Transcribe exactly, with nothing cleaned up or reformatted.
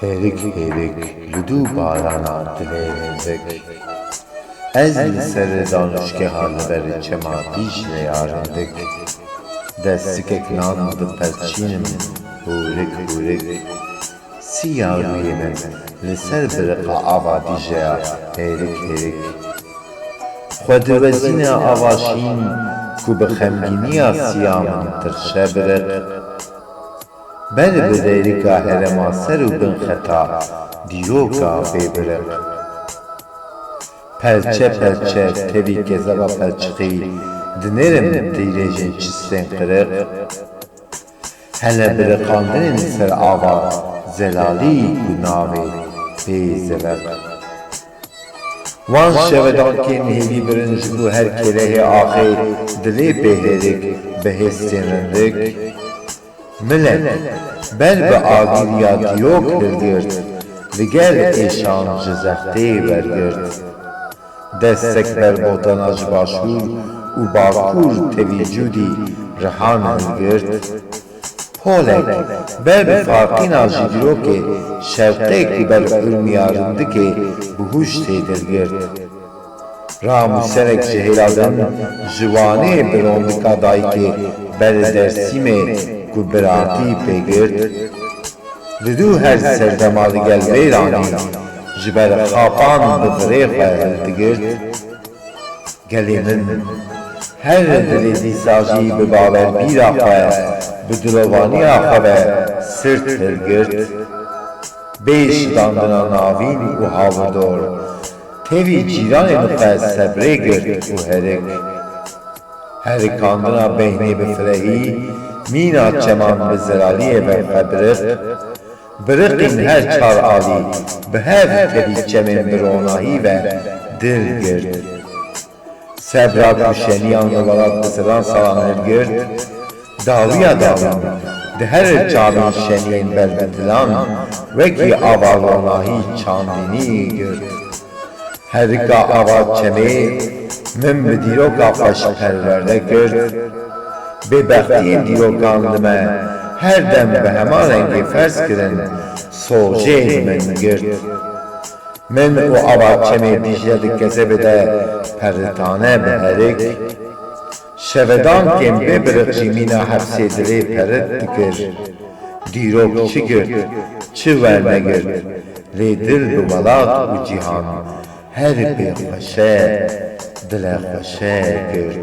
Hêrik hêrik li dû barana dilê hindik. Ez li ser danûşgeha li ber çema Dîcleya rindik. Destikek nan diperçînim hûrik hûrik. Siya rûyê min li ser biriqa ava Dîcleya hêrik hêrik. Xwe diwezîne ava şîn ku bi xemgîniya siya min tirşe biriq. Ber bi derîka herêma ser û bin xeta dîroka bêbiriq. Perçe perçe tevî kezeba perçiqî dinêrim tîrêjên çistên qiriq. Hene biriqandinên ser ava zelalî ku navê pê zeveq. Wan şevedankên hêvî birin ji bo her kêlehê axê dilê pê hêrik bi hêstên rindik. Milek, ber bi agiriya dîrok hilgirt, li gel êşan ji zextê wergirt. Destek ber botana ji başûr û bakur tevî cûdî rihan hilgirt. Polek, ber bi farqîna ji dîrokê şewqê ku ber urmiya rindikê bi hûş tê dilgirt. Ramûserek ji hêla din ji Wanê bi rondika dayikê ber Dersîmê ku biratî pê girt. Li dû her serdema li gel wêranî ji ber xapan bi virê xwe hildigirt. Gelê min, her dilê dîsa jî bi bawerbîra xwe, bi dilovaniya xwe ve sirt hilgirt. Bê şidandina navîn û hawirdor, tevî cîranên xwe sebrê girt û herik. Herikandina behnê bi firehî, mîna çeman bi zelaliyê ve xwe biriq. Biriqîn her çar alî, bi hev tevî çemên bi ronahî ve dil girt. Sebra ku şeniyan li welat bi sedan salan hilgirt, dawiya dawîn di her çavên şeniyên ber bi dilan wekî ava ronahî çandînî girt. Herika ava çemê min bi dîroka xweş perwerde kir. Bêbextiyên dîrokan li me her dem bi heman rengê ferz kirin, sojê li min girt. Min û ava çemê Dîcle di kezebê de peritane bi herik. Şevedankên bêbiriq jî mîna hepsê dilê perit dikir. Dîrok çi girt, çi wernegirt, lê dil bi welat û cîhan her pê xweşe, dile xweşe girt.